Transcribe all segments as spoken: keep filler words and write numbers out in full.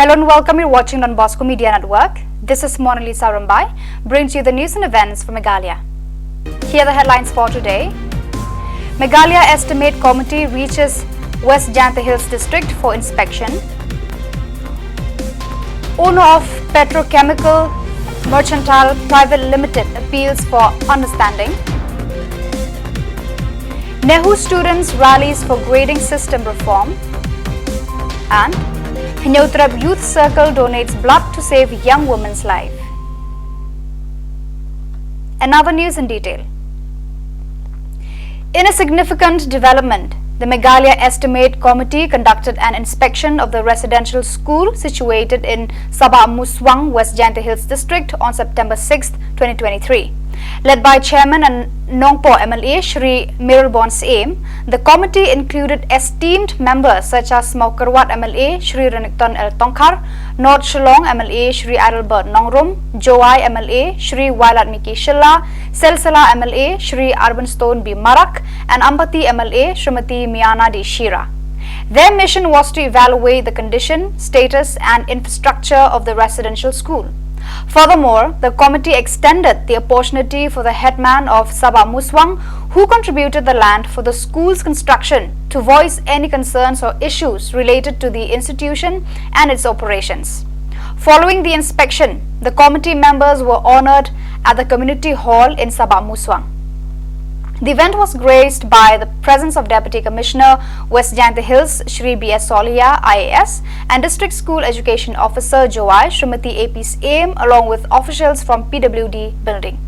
Hello and welcome. You're watching Don Bosco Media Network. This is Monalisa Rumbai, brings you the news and events from Meghalaya. Here are the headlines for today. Meghalaya Estimate Committee reaches West Jaintia Hills District for inspection. Owner of Petrochemical Mercantile Private Limited appeals for understanding. NEHU students rallies for grading system reform. And Hynñiewtrep Youth Circle donates blood to save young woman's life. Another news in detail. In a significant development, the Meghalaya Estimate Committee conducted an inspection of the residential school situated in Sabah Muswang, West Jaintia Hills District on September sixth, twenty twenty-three. Led by Chairman and Nongpoh M L A Shri Mayralborn Syiem, the committee included esteemed members such as Mawkyrwat M L A Shri Renikton L Tongkhar, North Shillong M L A Shri Adelbert Nongrum, Jowai M L A Shri Wailadmiki Shylla, Silsila M L A Shri Urbanstone B Marak, and Ampati M L A Shrimati Miana D Shira. Their mission was to evaluate the condition, status, and infrastructure of the residential school. Furthermore, the committee extended the opportunity for the headman of Sabah Muswang, who contributed the land for the school's construction, to voice any concerns or issues related to the institution and its operations. Following the inspection, the committee members were honored at the community hall in Sabah Muswang. The event was graced by the presence of Deputy Commissioner, West Jaintia Hills, Shri B S Solia, I A S, and District School Education Officer, Jowai, Shrimati A P Syiem, along with officials from P W D building.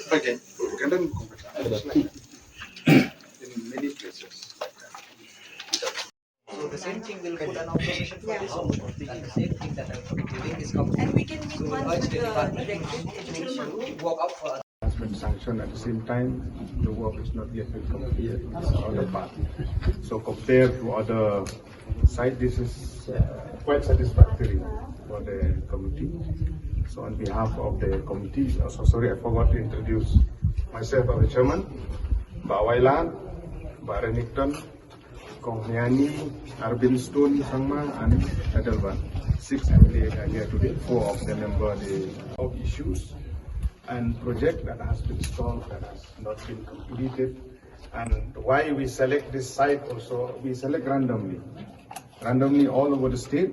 Okay, kadang in many places. So the same thing will put an observation for this also, and the same thing that I'm giving this company. And we can meet once with the director to make sure we work out for has been sanctioned. At the same time, the work is not yet been completed. This is other part. So compared to other site, this is uh, quite satisfactory for the committee. So on behalf of the committee, also sorry, I forgot to introduce myself as the chairman, Bah Wailan, Bah Renikton, Kong Niani, Urbanstone Sangma, and Adelbert. Six M L A are here today. Four of the member the of issues and project that has been stalled, that has not been completed. And why we select this site also, we select randomly. Randomly all over the state.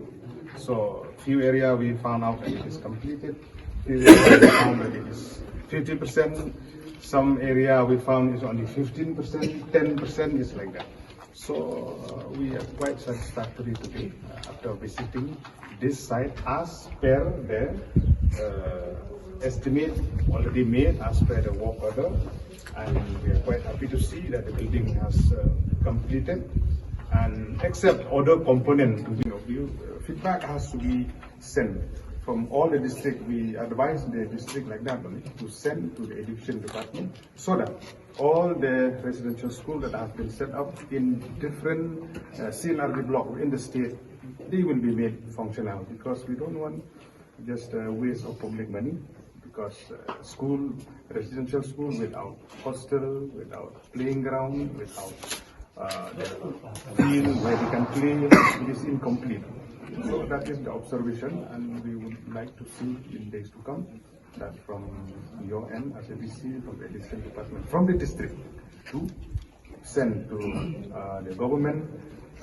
So few area we found out that it is completed. Few area we found that it is fifty percent. Some area we found is only fifteen percent, ten percent is like that. So uh, we are quite satisfactory today uh, after visiting this site as per the uh, estimate already made as per the work order, and we are quite happy to see that the building has uh, completed. And except other component, you know, you, uh, feedback has to be sent from all the district. We advise the district like that only to send to the education department so that all the residential school that have been set up in different uh, C L R D block in the state, they will be made functional, because we don't want just a waste of public money, because uh, school, residential school without hostel, without playing ground, without uh, the field where they can play, it is incomplete. So that is the observation, and we would like to see in days to come that from your end as a D C, from the education department, from the district to send to uh, the government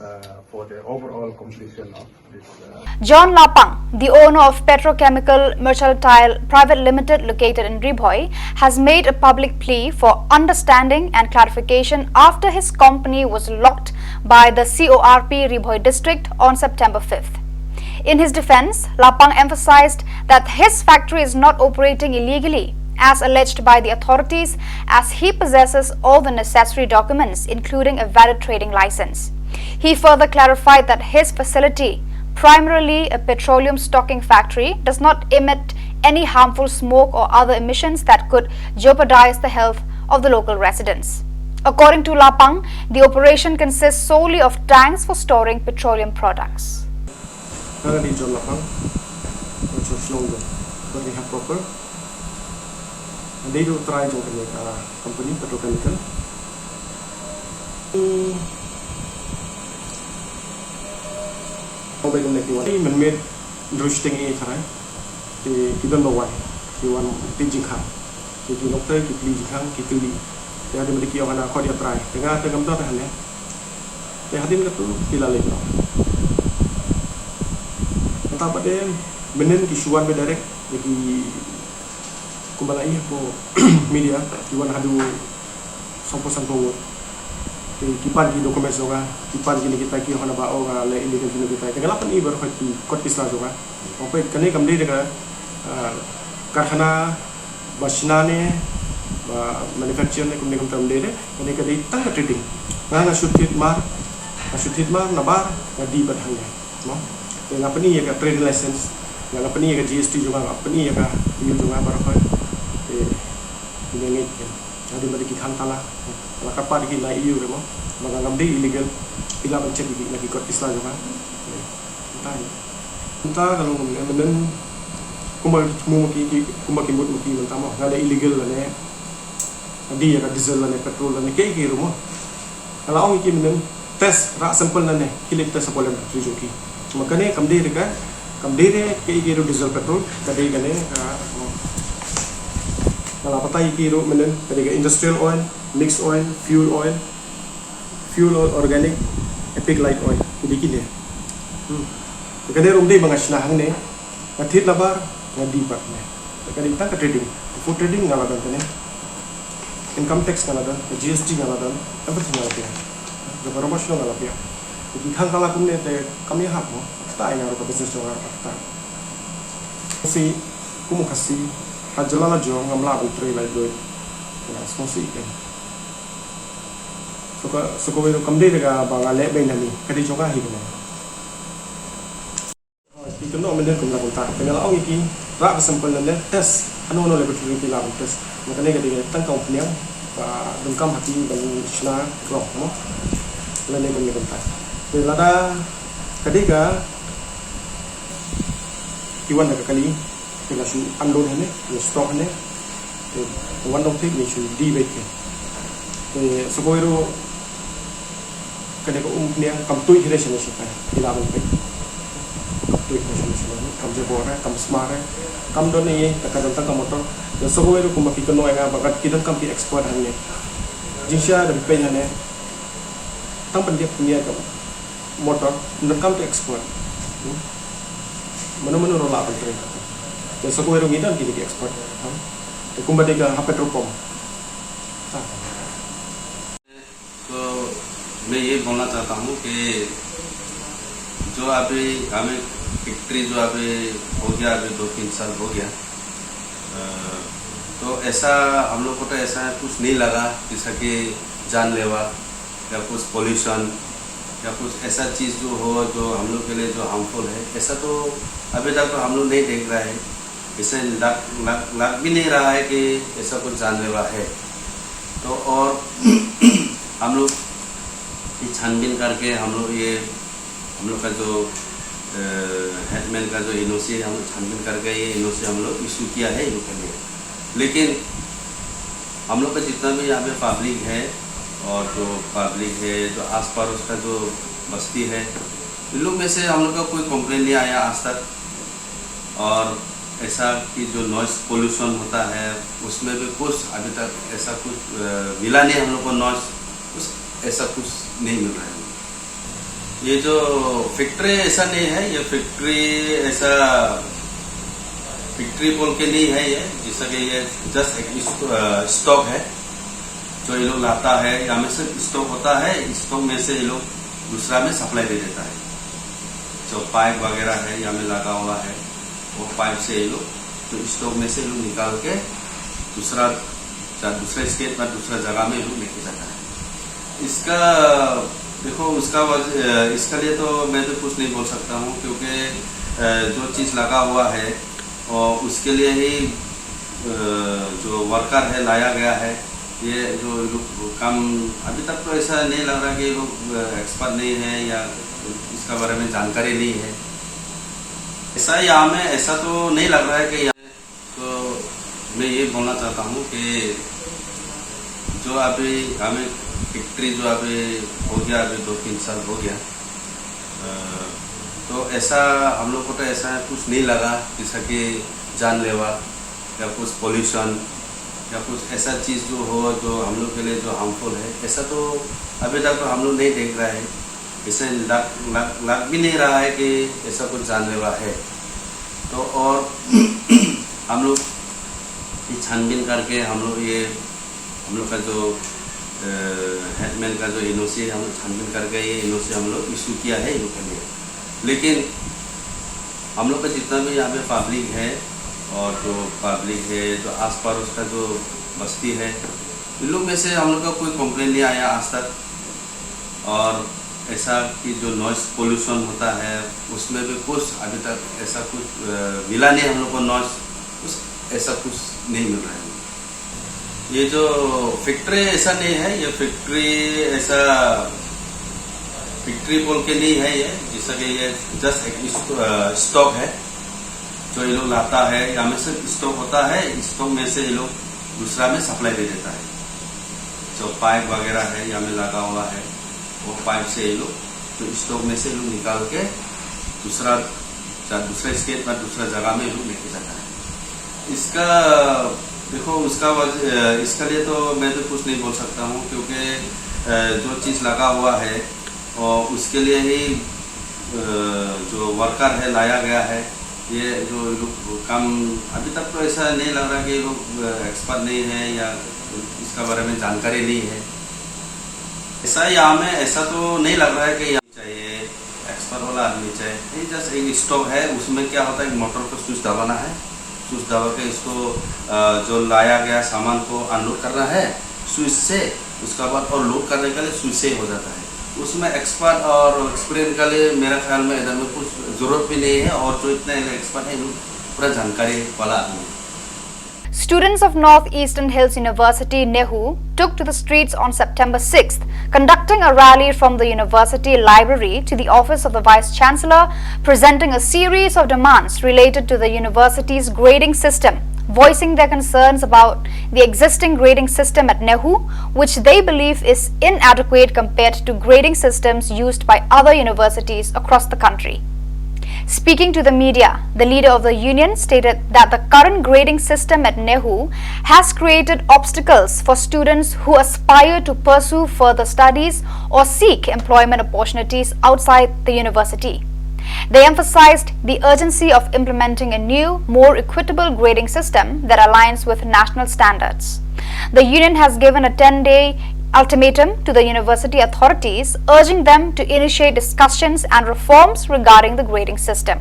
uh, for the overall completion of this. Uh, John Lapang, the owner of Petrochemical Mercantile Private Limited located in Ri Bhoi, has made a public plea for understanding and clarification after his company was locked by the C O R P Ri Bhoi district on September fifth. In his defense, Lapang emphasized that his factory is not operating illegally, as alleged by the authorities, as he possesses all the necessary documents, including a valid trading license. He further clarified that his facility, primarily a petroleum stocking factory, does not emit any harmful smoke or other emissions that could jeopardize the health of the local residents. According to Lapang, the operation consists solely of tanks for storing petroleum products. Nga dei John Lapang, nga shnong jong Byrnihat proper. Nga dei ruh u trai jong kane ka company petrochemical. Hmm. Ong ba kumne ki wan. Mynmiet hynriew shiteng ïa tharai. Ki, ki don ba wan. Ki wan tied jingkhang. Ki, ki nongtrei ki plie jingkhang ki kylli. Te hadien ba ki ong hana khot ïa trai. Te nga te ngam don hangne. Te hadien katu ki la leit noh. Mynta pat de mynnin ki shu wan beit direct ïa ki kumba la ïa ko media ki wan haduh sawphew sanphew ngut. Te ki pan ki documents jong nga, ki pan kine kita ki ong hana ba o nga leh illegal kine kita. Te nga la pyni baroh ki kot ki sla jong nga. Ong peit kane kam dei da ka, ah, karkhana ba shna ne ba manufacture ne kumne kumta kam dei de. Kane ka dei tang ka trading. Nga nga shu thied mar, nga shu thied mar nabar nga die pat hangne. Mo? Te nga pyni ïa ka trading license, nga nga pyni ïa ka G S T jong nga, nga pyni ïa ka bill jong nga baroh. Te ine ngi ken. Hadien ba ki khang tala. La kyrpad ki na E U re mo. Ba nga ngam dei illegal. Phi lah ban check ïa ki na ki kot ki sla jong nga. Mynta hi. Mynta ka long kumne mynnin kumba ki thmu ma ki, ki, kumba ki mut ma ki mynta mo. Nga dei illegal lane. Nga die ïa ka diesel lane petrol lane kiei kiei ruh mo. Nga la ong ïa ki mynnin test rah sample nangne, ki leit test hapoh laboratory jong ki. Ma kane kam dei re ka, kam dei re kiei kiei ruh diesel petrol, ka dei kane ka, mo. Nga la batai ïa ki ruh mynnin, ka dei ka industrial oil, mix oil, fuel oil, fuel oil organic, Epic Light oil, ki dei kine. Hmm. Kane ruh ym dei ba nga shna hangne, nga thied nabar, nga die pat ne. Ka dei tang ka trading, ka food trading nga la don kane. Income tax nga la don, ka G S T nga la don, everything nga la pay. Jong baroh shnong nga la pay. Te ki khang tala kumne te kam ïahap mo, kata ïa nga ruh ka business jong nga kata. Sngewsih, kum u Khasi, ha jylla la jong ngam lah ban trei laitluid. Nga sngewsih ken. So ka, so kawei ruh kam dei da kaba nga leh beiñ nangne, ka dei jong nga hi kane. Ki kynnoh mynnin kumta kumta. Te nga la ong ïa ki, rah ka sample nangne, test hano hano laboratory ki lah ban test. Nga kane ka dei tang ka umphniang ba donkam ha ki ban shna grong mo. Lane kumne kumta. Te lada ka dei ka ki wan da ka kali, te la shu unload hangne, la stock hangne. Te wan dong thik ne shu die beit ke. Te sa kawei ruh kane ka umphniang kam tuid hi re shane shatai. Ki lah ban peit. Kam tuid hi re shane shatai. Kam jabor re, kam smart re. Kam don ei ei, te ka don tang ka motor. Te sa kawei ruh kumba ki kynnoh ïa nga ba ki donkam ki expert hangne. Jingshisha da phi peit hangne. Tang ban dep pynïaid ka motor, donkam ki expert. Hmm? Mano mano ruh lah ban trei. Te sa kawei ruh ngi don kine ki expert. Hmm? Te kumba dei ka ha petrol pump. Ah. तो मैं ये बोलना चाहता हूँ कि जो अभी हमें फैक्ट्री जो अभी हो गया, अभी दो तीन साल हो गया, अ, तो ऐसा हम लोग को तो ऐसा कुछ नहीं लगा जैसा कि जानलेवा या कुछ पॉल्यूशन या कुछ ऐसा चीज़ जो हो जो हम लोग के लिए जो हार्मफुल है, ऐसा तो अभी तक तो हम लोग नहीं देख रहा है। ऐसे लग, लग, लग भी नहीं रहा है कि ऐसा कुछ जानलेवा है। तो और हम लोग ये छानबीन करके हम लोग ये, हम लोग का जो, अ, हेडमैन का जो एनओसी है, हम लोग छानबीन करके ये एनओसी हम लोग इशू किया है इन लोग के लिए। लेकिन हम लोग का जितना भी यहाँ पे पब्लिक है और जो पब्लिक है, जो आस पड़ोस का जो बस्ती है, इन लोग में से हम लोग का कोई कंप्लेन नहीं आया आज तक। और ऐसा कि जो नॉइस पोल्यूशन होता है, उसमें भी कुछ अभी तक ऐसा कुछ, अ, मिला नहीं हम लोग को नॉइस, उस, ऐसा कुछ नहीं मिल रहा है। ये जो फैक्ट्री ऐसा नहीं है, ये फैक्ट्री ऐसा फैक्ट्री बोल के नहीं है ये, जैसा कि ये जस्ट एक स्टॉ-, अ, स्टॉक है, जो ये लोग लाता है, यहाँ में से स्टॉक होता है, स्टॉक में से ये लोग दूसरा में सप्लाई दे देता है। जो पाइप वगैरह है, यहाँ में लगा हुआ है, वो पाइप से ये लोग, तो स्टॉक में से ये लोग निकाल के दूसरा, दूसरा स्टेट में, दूसरा जगह में ये लोग लेके जाता है। इसका, देखो, उसका वज-, अ, इसका लिए तो मैं तो कुछ नहीं बोल सकता हूँ, क्योंकि, अ, जो चीज़ लगा हुआ है, और उसके लिए ही, अ, जो वर्कर है, लाया गया है। ये जो लोग काम, अभी तक तो ऐसा नहीं लग रहा कि ये लोग, अ, एक्सपर्ट नहीं है या इसका बारे में जानकारी नहीं है। ऐसा यहाँ में ऐसा तो नहीं लग रहा है कि यहाँ, तो मैं ये बोलना चाहता हूँ कि जो अभी हमें फैक्ट्री जो अभी हो गया, अभी दो तीन साल हो गया, अ, तो ऐसा हम लोग को तो ऐसा कुछ नहीं लगा जैसा कि जानलेवा या कुछ पोल्यूशन या कुछ ऐसा चीज़ जो हो जो हम लोग के लिए जो हार्मफुल है, ऐसा तो अभी तक तो हम लोग नहीं देख रहा है। इसे लग, लग, लग भी नहीं रहा है कि ऐसा कुछ जानलेवा है। तो और हम लोग ये छानबीन करके हम लोग ये, हम लोग का जो हेडमैन का जो एनओसी है, हम लोग छानबीन करके ये एनओसी हम लोग इशू किया है इन लोग के लिए। लेकिन हम लोग का जितना भी यहाँ पे पब्लिक है और जो पब्लिक है, जो आस पड़ोस का जो बस्ती है, इन लोग में से हम लोग का कोई कंप्लेन नहीं आया आज तक। और ऐसा कि जो नॉइस पोल्यूशन होता है, उसमें भी कुछ अभी तक ऐसा कुछ, अ, मिला नहीं हम लोग को नॉइस, कुछ ऐसा कुछ नहीं मिल रहा है। ये जो फैक्ट्री ऐसा नहीं है, ये फैक्ट्री ऐसा, फैक्ट्री बोल के नहीं है ये, जैसा कि ये जस्ट एक स्टॉ-, अ, स्टॉक है जो ये लोग लाता है, यहाँ में से स्टॉक होता है, स्टॉक में से ये लोग दूसरा में सप्लाई दे देता है। जो पाइप वगैरह है यहाँ में लगा हुआ है, वो पाइप से ये लोग, तो स्टॉक में से ये लोग निकाल के दूसरा, दूसरे स्टेट में, दूसरा जगह में ये लोग लेके जाता है। इसका, देखो, उसका वजह, इसका लिए तो मैं तो कुछ नहीं बोल सकता हूँ, क्योंकि अ, जो चीज़ लगा हुआ है और उसके लिए ही अ, जो वर्कर है लाया गया है। ये जो लोग काम, अभी तक तो ऐसा नहीं लग रहा कि ये लोग एक्सपर्ट नहीं है या इसका बारे में जानकारी नहीं है। ऐसा यहाँ में ऐसा तो नहीं लग रहा है कि यहाँ चाहिए, एक्सपर्ट वाला आदमी चाहिए। ये जस्ट एक स्टॉक है, उसमें क्या होता है, एक मोटर को स्विच दबाना है, स्विच दबा के इसको, अ, जो लाया गया सामान को अनलोड करना है स्विच से, उसका बाद और लोड करने के लिए स्विच से ही हो जाता है। उसमें एक्सपर्ट और एक्सपीरियंस के लिए मेरा ख्याल में इधर में कुछ ज़रूरत भी नहीं है, और जो इतने एक्सपर्ट हैं, लोग पूरा जानकारी वाला आदमी है। Students of North Eastern Hills University, NEHU, took to the streets on September sixth, conducting a rally from the university library to the office of the Vice Chancellor, presenting a series of demands related to the university's grading system, voicing their concerns about the existing grading system at NEHU, which they believe is inadequate compared to grading systems used by other universities across the country. Speaking to the media, the leader of the union stated that the current grading system at NEHU has created obstacles for students who aspire to pursue further studies or seek employment opportunities outside the university. They emphasized the urgency of implementing a new, more equitable grading system that aligns with national standards. The union has given a ten day ultimatum to the university authorities, urging them to initiate discussions and reforms regarding the grading system.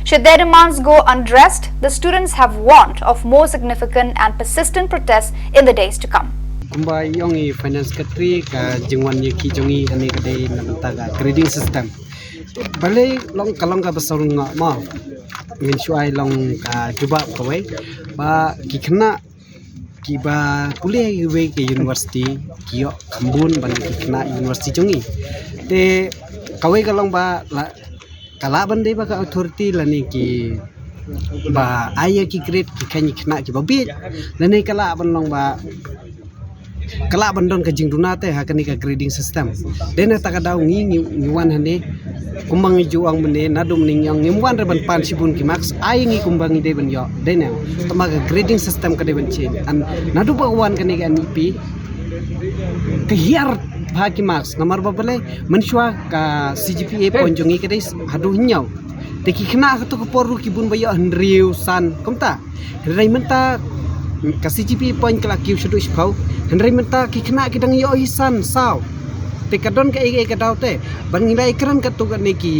Should their demands go unaddressed, the students have warned of more significant and persistent protests in the days to come. Kumba ïong i finance secretary ka jingwan ïa ki jong i kane ka dei na bynta ka grading system. Balei long ka long ka basong nga ma ngin shuai long ka jubab kawei ba ki khynnah kiba pule iwei ka university ki ïoh khambun ban ki khynnah university jong i. Te kawei ka long ba la ka lah ban dei ba ka authority lane ki ba ai ïa ki grade ki khein ki khynnah kiba bieit lane ka lah ban long ba ka lah ban don ka jingduna te ha kane ka grading system. Dei na ta ka daw ngi ngi wan hane kumba ngi ju ong mynne naduh mynne ngi ong ngim wan re ban pan shibun ki marks ai ngi kumba ngi dei ban ïoh dei na tama ka grading system ka dei ban change. An naduh ba wan kane ka NEP ka hiar bha ki marks namar ba balei mynshuwa ka CGPA point jong ngi ka dei haduh hynñiew. Te ki khynnah ha kato ka por ruh ki bun ba ïoh hynriew san kumta. Hynrei mynta ka CGPA point ka la kiew shaduh shiphew. Hynrei mynta ki khynnah ki dang ïoh hi san saw. Te ka don kaei kaei ka daw te ban ngi la ïakren katto katne ki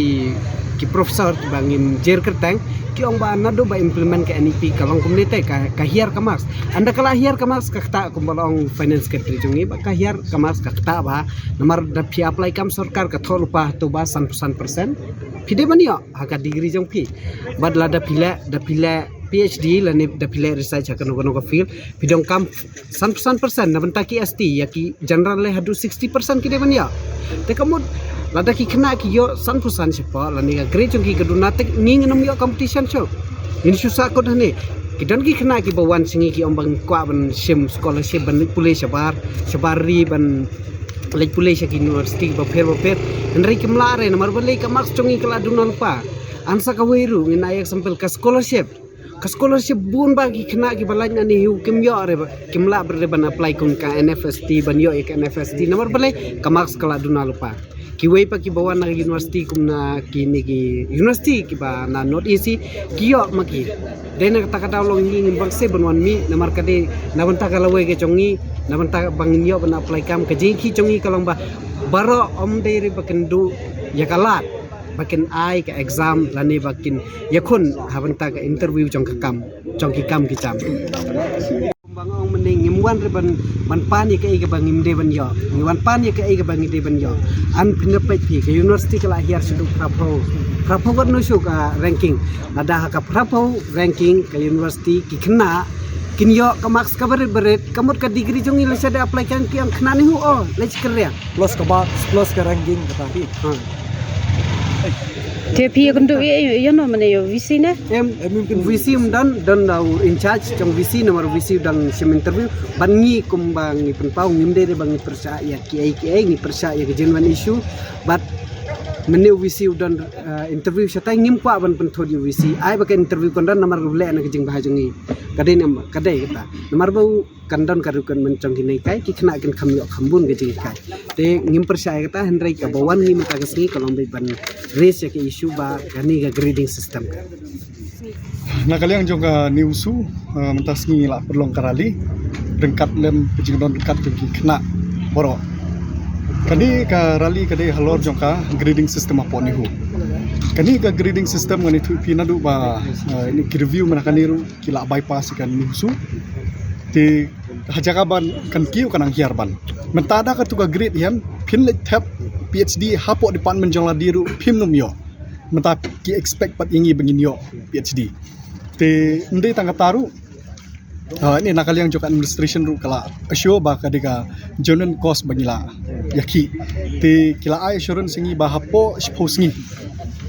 ki professor kiba ngim jer kyrteng ki ong ba naduh ba implement ka NEP ka long kumne te ka hiar ka marks. Ynda ka la hiar ka marks ka ktah kumba la ong finance secretary jong ngi ba ka hiar ka marks ka ktah bha namar da phi apply kam sorkar ka thoh lypa hato ba san percent phi dei ban ïoh ha ka degree jong phi. Bad lada phi leh da phi leh PhD lane da phi leh research ha kano kano ka field phi donkam san percent na bynta ki ST ïa ki general leh haduh sixty percent ki dei ban ïoh. Te ka mut Lada ki khynnah ki ïoh san phew san shapoh lane ka grade jong ki ka duna, te ngi ngin ym ïoh competition shuh. Ngin shu sahkut hangne. Ki don ki khynnah kiba wan sha ngi ki ong ba ngi kwah ban shim scholarship ban leit pule shabar, shabar ri, ban leit pule sha ki university bapher bapher. Hynrei kim lah re namar balei? Ka marks jong ngi ka la duna lypa. Hangta kawei ruh ngin ai example ka scholarship. Ka scholarship bun ba ki khynnah kiba lait na NEHU kim ïoh re ba, kim lah re ban apply kum ka NFST, ban ïoh ïa ka NFST namar balei? Ka marks ka la duna lypa. Kiwei pat kiba wan na university kum na kine ki university kiba na North East ki ïoh ma ki. Dei na kata ka daw long ngi ngim bang seh ban wan mih namar ka dei na bynta ka lawei ka jong ngi, na bynta ba ngin ïoh ban apply kam. Ka jingkhih jong ngi ka long ba baroh ym dei re ba kin duh ïa ka lad ba kin ai ka exam lane ba kin ïakhun ha bynta ka interview jong ka kam, jong ki kam ki jam. Kumba nga ong mynne, ngim wan re ban, ban pan ïa kaei kaba ngim dei ban ïoh. Ngi wan pan ïa kaei kaba ngi dei ban ïoh. Ngan pyni peit phi, ka university ka la hiar shaduh phraphew. Phraphew wat no shu ka ranking. Lada ha ka phraphew ranking ka university ki khynnah kin ïoh ka marks kaba rit ba rit, ka mut ka degree jong ngi lashai da apply kan ki ong khynnah NEHU o, leit sha kyrriang. Plus ka marks, plus ka ranking kata phi. Ha. Te phi ïakynduh ïa, ïa, ïano mynne, ïa VC ne? Em, em, em, VC ym don, don da u in charge jong VC namar VC u dang shim interview. Bad ngi kumba ngi pynpaw ngim dei re ba ngi pyrshah ïa kiei kiei, ngi pyrshah ïa ka genuine issue. Bad mynne u VC u don, eh, interview shatai, ngim kwah ban pynthut ïa u VC. Ai ba ka interview kan don namar ka leh na ka jingbha jong ngi. Ka dei namar, ka dei kata. Namar ba u kan don ka recruitment jong kine ki, ki khynnah kin kham ïoh kham bun ka jinghikai. Te ngim pyrshah ïa kata, hynrei kaba wan ngi mynta ka sngi ka long beit ban raise ïa ka issue ba kane ka grading system ka. Na ka liang jong ka NEHUSU, eh, mynta ka sngi ngi la pynlong ka rally ryngkat lem ka jingdon ryngkat jong ki khynnah baroh. Kane ka rally ka dei halor jong ka grading system hapoh NEHU. Kane ka grading system ngan ïathuh ïa phi naduh ba, eh, ine ki review mynta kane ruh ki la bypass ïa ka NEHUSU. Te ha jaka ban kan kiew kan nang hiar ban. Mynta da katu ka grade hi, phin leit thep PhD hapoh department jong lade ruh phim nym ïoh. Mynta ki expect pat ïa ngi ba ngin ïoh PhD. Te ym dei tang kata ruh, ah, ine na ka liang jong ka administration ruh ka la assure ba ka dei ka genuine cause ba ngi la ïakhih. Te ki la ai assurance ïa ngi ba hapoh shiphew sngi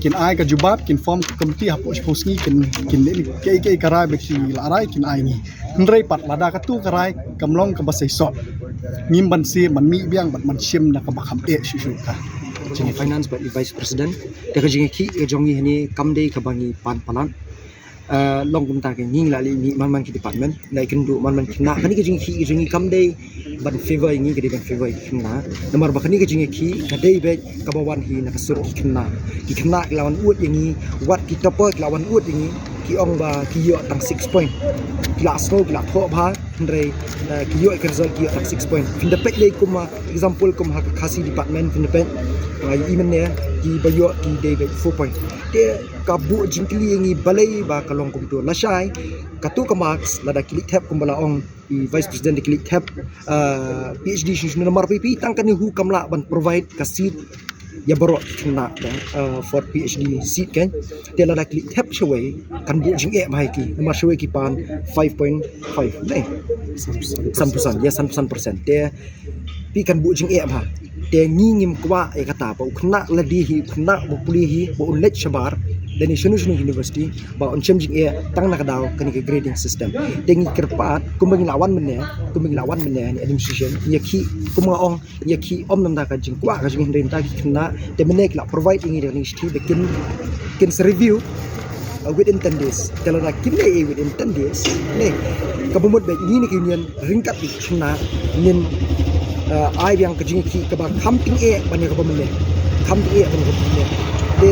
kin ai ka jubab, kin form ka committee, hapoh shiphew sngi kin, kin leh ïa kaei kaei ka rai ba ki la rai kin ai ngi. Hynrei pat lada katu ka rai kam long kaba seisoh, ngim banse ban mih biang bad ban shim na kaba kham eh shuh shuh ka. Jingfinance bad vice president, te ka jingïakhih ka jong ngi hangne kam dei kaba ngi pan palat. Eh, long kumta, ka ngi la leit mih man man ki department, la ïakynduh man man ki khynnah. Kane ka jingïakhih ka jong ngi kam dei ban favor ïa ngi, ka dei ban favor ïa ki khynnah. Namar ba kane ka jingïakhih ka dei beit kaba wan hi na ka sur ki khynnah. Ki khynnah ki la wan ud ïa ngi, wat ki topper ki la wan ud ïa ngi, ki ong ba ki ïoh tang six point. Ki la sngew, ki la thoh bha, hynrei, eh, ki ïoh ïa ka result, ki ïoh tang six point. Phin da peit lei kum, ah, example kum ha ka Khasi department, phin da peit, ah, ïa i mynne, kiba ïoh ki dei beit four point. Te ka buh jingkylli ïa ngi balei ba ka long kumto. Lashai, katu ka marks lada ki leit thep kumba la ong i vice president, da ki leit thep, ah, PhD shuh shuh, namar phi, phi tang ka NEHU kam lah ban provide ka seat ïa baroh ki khynnah, ah, for PhD seat kan. Te lada ki leit thep shawei kan buh jingeh bha ïa ki. Namar shawei ki pan five point five ne. San phew san, ïa, san phew san percent. Te phi, kan buh jingeh bha. Te ngi ngim kwah ïa kata ba u khynnah lade hi, u khynnah ba pule hi, ba un leit shabar lane shano shano university, ba un shem jingeh tang na ka daw kane ka grading system. Te ngi kyrpad kumba ngi la wan mynne, kumba ngi la wan mynne ha administration, ngi ïakhih kumba nga ong, ngi ïakhih ym namar ka jingkwah ka jong ngi, hynrei namar ki khynnah. Te mynne ki la provide ïa ngi da ka shithi ba kin, kin sa review, uh, within ten days. Te lada kim leh ei within ten days, ne, kaba mut ba ngi na ka union ryngkat ki khynnah ngin, uh, ai biang ka jingïakhih kaba kham tyngeh ban ïa kaba mynne. Kham tyngeh ban ïa kaba mynne. Te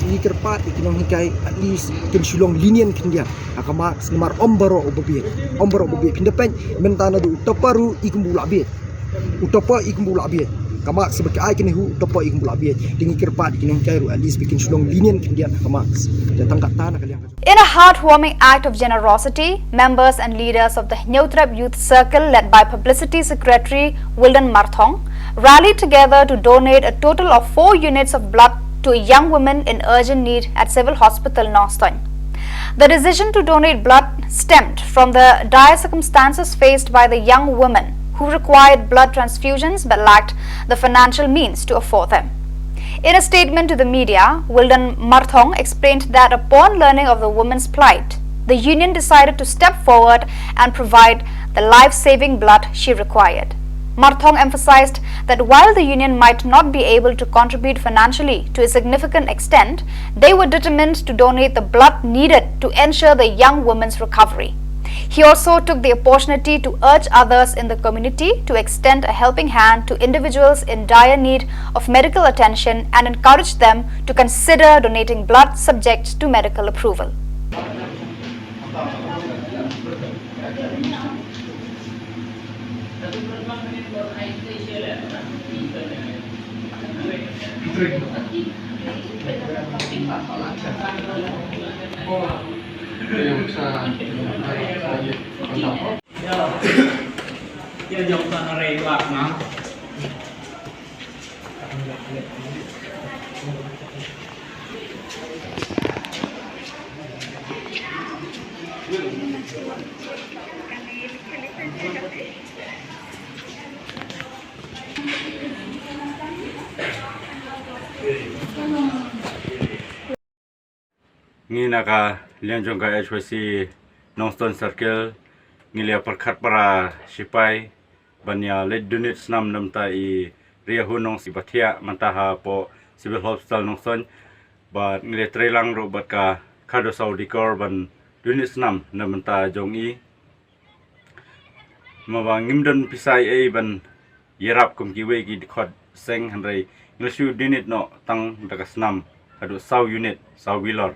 ngi kyrpad ïa ki nonghikai at least kin shu long lenient khyndiat ha ka marks, namar ym baroh uba bieit. Ym baroh uba bieit. Phin da peit mynta naduh u topper ruh i kumba u la bieit. U topper i kumba u la bieit. Ka marks ba ki ai ka NEHU, u topper i kumba u la bieit. Te ngi kyrpad ïa ki nonghikai ruh at least ba kin shu long lenient khyndiat ha ka marks. Te tang katta na ka liang ka jong. In a heartwarming act of generosity, members and leaders of the Hynñiewtrep Youth Circle, led by Publicity Secretary Wilden Marthong, rallied together to donate a total of four units of blood to a young woman in urgent need at Civil Hospital Nongstoiñ. The decision to donate blood stemmed from the dire circumstances faced by the young woman, who required blood transfusions but lacked the financial means to afford them. In a statement to the media, Wilden Marthong explained that upon learning of the woman's plight, the union decided to step forward and provide the life-saving blood she required. Marthong emphasized that while the union might not be able to contribute financially to a significant extent, they were determined to donate the blood needed to ensure the young woman's recovery. He also took the opportunity to urge others in the community to extend a helping hand to individuals in dire need of medical attention and encourage them to consider donating blood subject to medical approval. Ngi na ka liang jong ka H Y C Nongstoiñ Circle, ngi la pyrkhat para sipai ban ïa leit donate snam na bynta i Riahu Nongstoiñ ba thiah mynta hapoh Civil Hospital Nongstoiñ. Bad ngi la trei lang ruh bad ka khadduh saw dikor ban donate snam na bynta jong i. Namar ba ngim don pisa ei ei ban ïarap kum kiwei ki dkhot seng, hynrei ngi la shu donate noh tang da ka snam haduh saw unit, saw wheeler.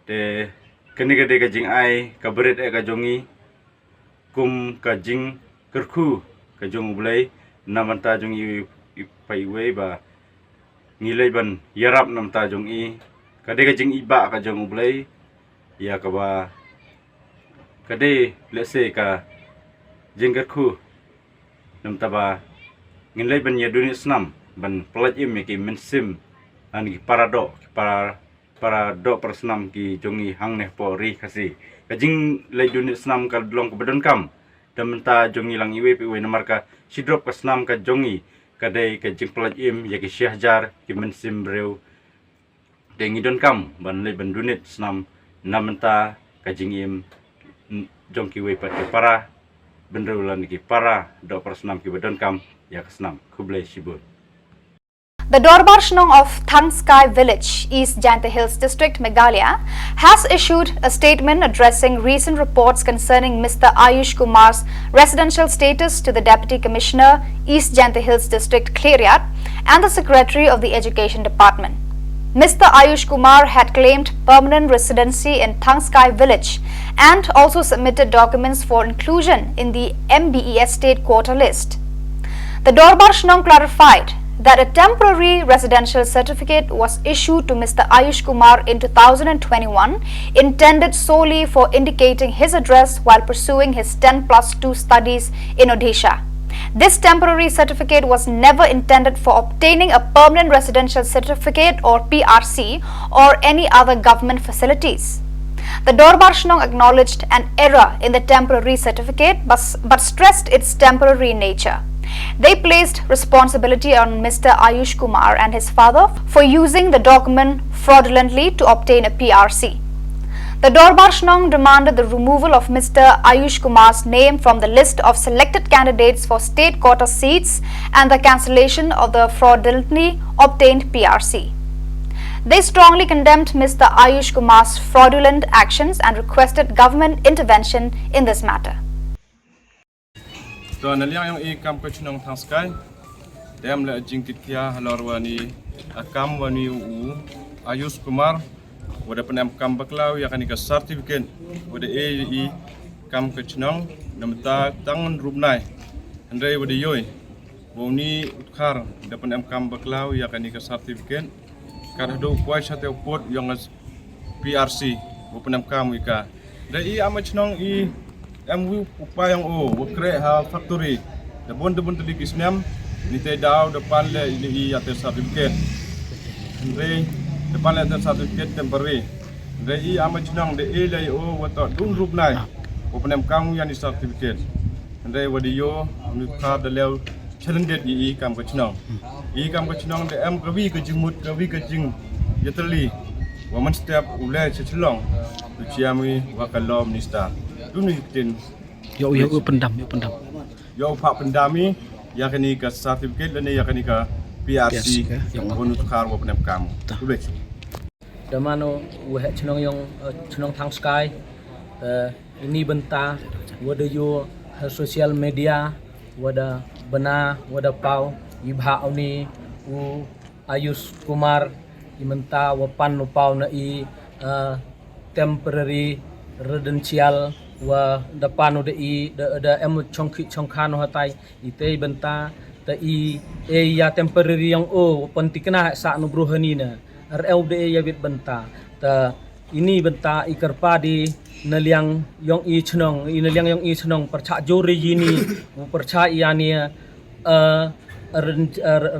Te kane ka dei ka jingai kaba rit eh ka jong i, kum ka jingkyrkhu ka jong U Blei na bynta jong i, i pa iwei ba ngi leit ban ïarap na bynta jong i. Ka dei ka jingïeit ka jong U Blei ïa kaba ka dei lehse ka jingkyrkhu na bynta ba ngin leit ban ïa donate snam ban pyllait im ïa ki mynsiem lane ki para doh, ki para, para doh para snam ki jong i hangne hapoh Ri Khasi. Ka jingleit donate snam ka long kaba donkam na bynta jong i lang iwei pa iwei namar ka shi drop ka snam ka jong i ka dei ka jingpyllait im ïa ki shi hajar ki mynsiem briew. Te ngi donkam ban leit ban donate snam na bynta ka jingim jong kiwei pat ki para bynriew lane ki para doh para snam kiba donkam ïa ka snam. Khublei shibun. The Dorbar Shnong of Thangskai Village, East Jaintia Hills District, Meghalaya, has issued a statement addressing recent reports concerning Mister Ayush Kumar's residential status to the Deputy Commissioner, East Jaintia Hills District, Khliehriat, and the Secretary of the Education Department. Mister Ayush Kumar had claimed permanent residency in Thangskai Village and also submitted documents for inclusion in the M B E S state quota list. The Dorbar Shnong clarified that a temporary residential certificate was issued to Mister Ayush Kumar in two thousand twenty-one, intended solely for indicating his address while pursuing his ten plus two studies in Odisha. This temporary certificate was never intended for obtaining a permanent residential certificate or P R C or any other government facilities. The Dorbar Shnong acknowledged an error in the temporary certificate but, but stressed its temporary nature. They placed responsibility on Mister Ayush Kumar and his father for using the document fraudulently to obtain a P R C. The Dorbar Shnong demanded the removal of Mister Ayush Kumar's name from the list of selected candidates for state quota seats and the cancellation of the fraudulently obtained P R C. They strongly condemned Mister Ayush Kumar's fraudulent actions and requested government intervention in this matter. To na liang yong i kam ka chnong Thangskai, dem le jingkit khia halor wa ni a kam wa ni u Ayush Kumar, wa da pynem kam bakla u ya kani ka certificate, wa da e i kam ka chnong, namta tang rup nai, hynrei wa da yoi, wa u ni u Dkhar, da pynem kam bakla u ya kani ka certificate, ka da do kwai sa te u put yong P R C, wa pynem kam u i ka. Da i ama chnong i em wi u pa yong o, wa kre ha factory. Da bun da bun tali ki snem, ni te daw da pan le i i ya te certificate. Hynrei, da pan le te certificate temporary. Hynrei i ama chnong da i le o, wa to dun rup nai. Wa pynem kam u ya ni certificate. Hynrei wa di yo, ni ka da leo Challenge ïa i kam ka chnong. I kam ka chnong da em ka wi ka jingmut ka wi ka jingïatylli. Wa mynstep u leh cha Shillong. U chiam wi wa ka law minister. Duni tin. Yo yo u pyndam yo pyndam. Yo pa pyndam i ïa kani ka certificate lane ïa kani ka P R C. P R C, ya. Wa nu khar wa pyndam kam. Ta. U leh. Da mano u heh chnong yong, eh, chnong Thangskai. Eh, ini bynta wa da ïoh ha social media wa da bna wa da paw i bha u ni u Ayush Kumar i mynta wa pan u paw na i, eh, temporary residential wa da pan u da i da, da em chongkhi chongkhan u hatai. Ite bynta ta i e ya temporary yong o pyntikna sa nu bru hani na. Ar eu de ya bit bynta ta ini bynta i kerpa di na liang yong i chnong i na liang yong i chnong percha jore yini u percha i ani, eh, ren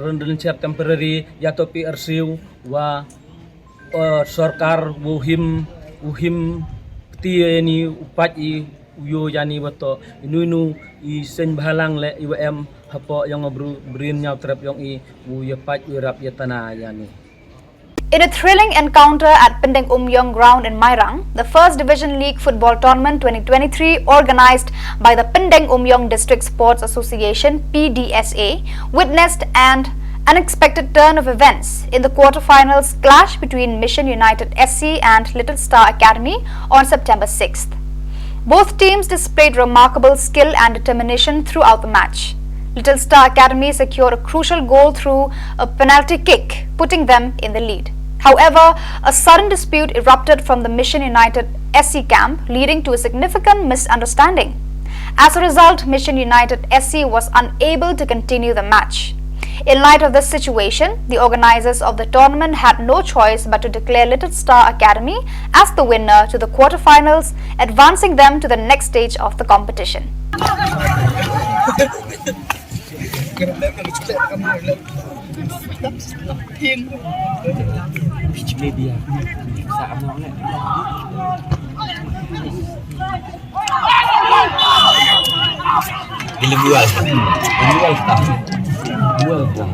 ren ren temporary ya to P R C wa, eh, sorkar u him u him kti ni u pat i u yo yani wa to inu inu i seng bhalang le i wa em hapo yong bru brin nyau trep yong i u ya pat u rap ya tana yani. In a thrilling encounter at Pindeng Umyong ground in Mairang, the First Division League Football Tournament twenty twenty-three, organized by the Pindeng Umyong District Sports Association, P D S A, witnessed an unexpected turn of events in the quarterfinals clash between Mission United S C and Little Star Academy on September sixth. Both teams displayed remarkable skill and determination throughout the match. Little Star Academy secured a crucial goal through a penalty kick, putting them in the lead. However, a sudden dispute erupted from the Mission United S C camp, leading to a significant misunderstanding. As a result, Mission United S C was unable to continue the match. In light of this situation, the organizers of the tournament had no choice but to declare Little Star Academy as the winner to the quarterfinals, advancing them to the next stage of the competition. Gila bual. Gila bual. Bual bual.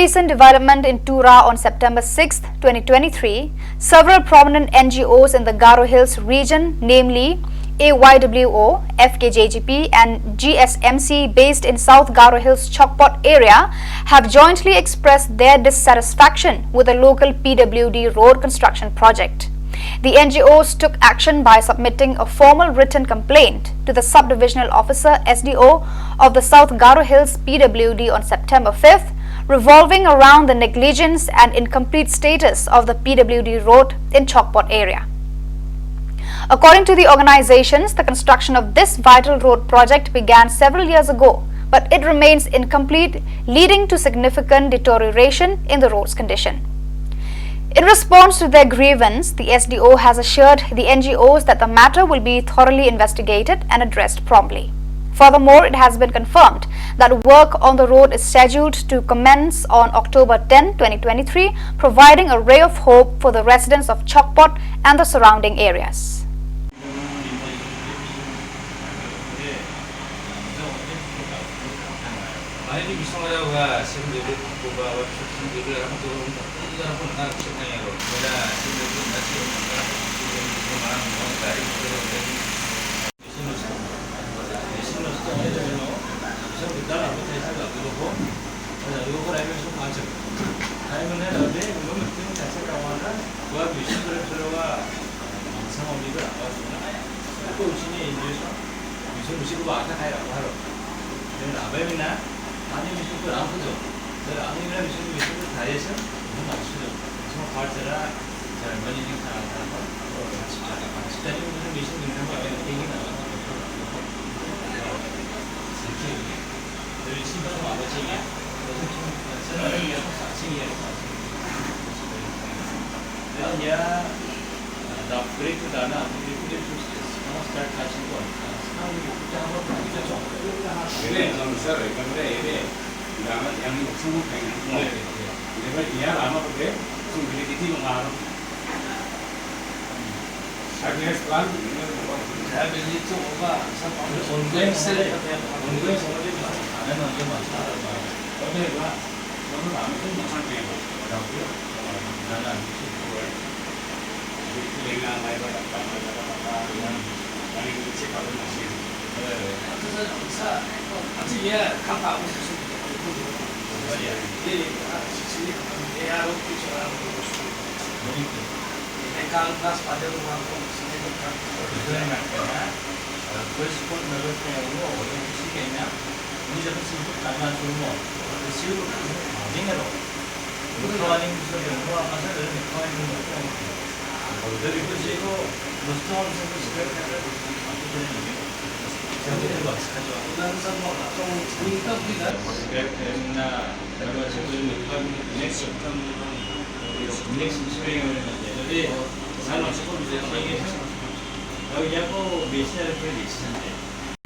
Recent development in Tura on September sixth, twenty twenty-three, several prominent N G Os in the Garo Hills region, namely A Y W O, F K J G P, and G S M C, based in South Garo Hills Chokpot area, have jointly expressed their dissatisfaction with the local P W D road construction project. The N G Os took action by submitting a formal written complaint to the Subdivisional Officer, S D O, of the South Garo Hills P W D on September fifth, revolving around the negligence and incomplete status of the P W D road in Chokpot area. According to the organizations, the construction of this vital road project began several years ago, but it remains incomplete, leading to significant deterioration in the road's condition. In response to their grievance, the S D O has assured the N G Os that the matter will be thoroughly investigated and addressed promptly. Furthermore, it has been confirmed that work on the road is scheduled to commence on October tenth, twenty twenty-three, providing a ray of hope for the residents of Chokpot and the surrounding areas.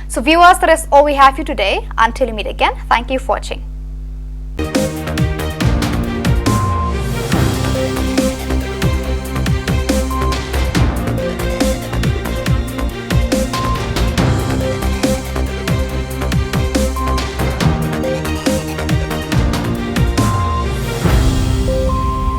So viewers, that is all we have for you today. Until we meet again, thank you for watching.